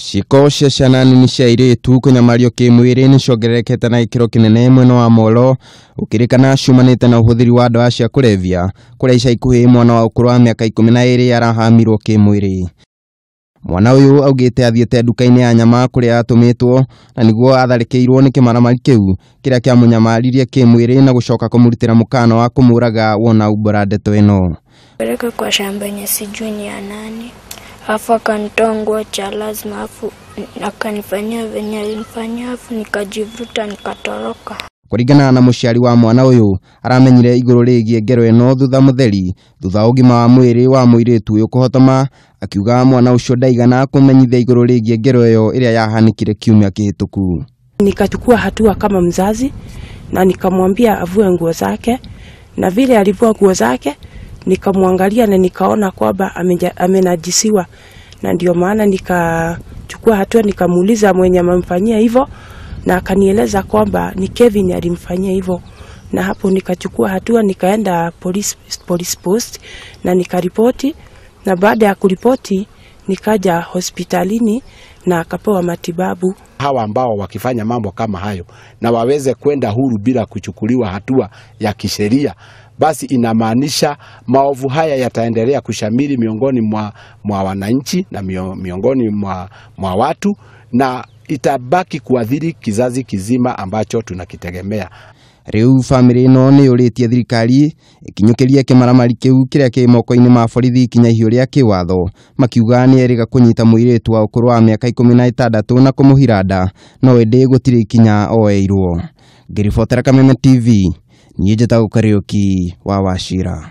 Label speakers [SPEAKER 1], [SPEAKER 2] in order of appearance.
[SPEAKER 1] Ciĩko cia ciana nini cia airĩtu kũnyamario kĩmwĩrĩ nĩciongererekete na gĩkĩro kĩnene mwena wa Molo, gũkĩrĩkana ciumanĩte na ũhũthĩri wa ndawa cia kũrebia, kũrĩa ica ikuhĩ mwana wa ũkũrũ wa mĩaka 12 arahamirwo kĩmwĩrĩ. Mwana ũyũ augĩte athiĩte nduka-inĩ ya nyama kũrĩa atũmĩtwo na nĩguo atharĩkĩirwo nĩ kĩmaramari kĩu kĩrĩa kĩamũnyamaririe kĩmwĩrĩ na gũcoka kũmũrutĩra mũkana wa kũmũraga wona umbũra ndeto ĩno.
[SPEAKER 2] Peleka kwa shamba yenye sijui ni ya nani, alafu akanitoa nguo cha lazima, alafu akanifanyia venye alinifanyia, alafu nikajivuta nikatoroka.
[SPEAKER 1] Kũringana na mũciari wa mwana ũyũ, aramenyire igũrũ rĩgiĩ ngero ĩno thutha mũtheri, thutha wa ũgima wa mwĩrĩ wa mũirĩtu ũyũ kũhotoma, akiuga mwana ũcio ndaigana kũmenyithia igũrũ rĩgiĩ ngero ĩyo ĩrĩa yahanĩkire kiumia kĩhĩtũku.
[SPEAKER 3] Nikachukua hatua kama mzazi na nikamwambia avue nguo zake, na vile alivua nguo zake nikamwangalia na nikaona kwamba amenajisiwa, na ndio maana nikachukua hatua, nikamuuliza mwenye amemfanyia hivyo na akanieleza kwamba ni Kevin alimfanyia hivyo, na hapo nikachukua hatua, nikaenda police post na nikaripoti, na baada ya kuripoti nikaja hospitalini na akapewa matibabu.
[SPEAKER 4] Hawa ambao wakifanya mambo kama hayo na waweze kwenda huru bila kuchukuliwa hatua ya kisheria, basi inamaanisha maovu haya yataendelea kushamiri miongoni mwa wananchi na miongoni mwa watu, na itabaki kuathiri kizazi kizima ambacho tunakitegemea.
[SPEAKER 1] Rĩu bamĩrĩ ĩno nĩ yũrĩtie thirikari ĩkinyũkĩrie kĩmaramari kĩu kĩrĩa kĩ moko-inĩ ma borithi ikinya ihiũ rĩa kĩwatho, makiuga nĩ erĩga kũnyita mũirĩtu wa ũkũrũ wa mĩaka 16 na kũmũhira nda, no ĩndĩ gũtirĩ ikinya oeirwo. Ngĩribotera Kameme TV, niĩ njĩtagwo Kariũki wa Wachira.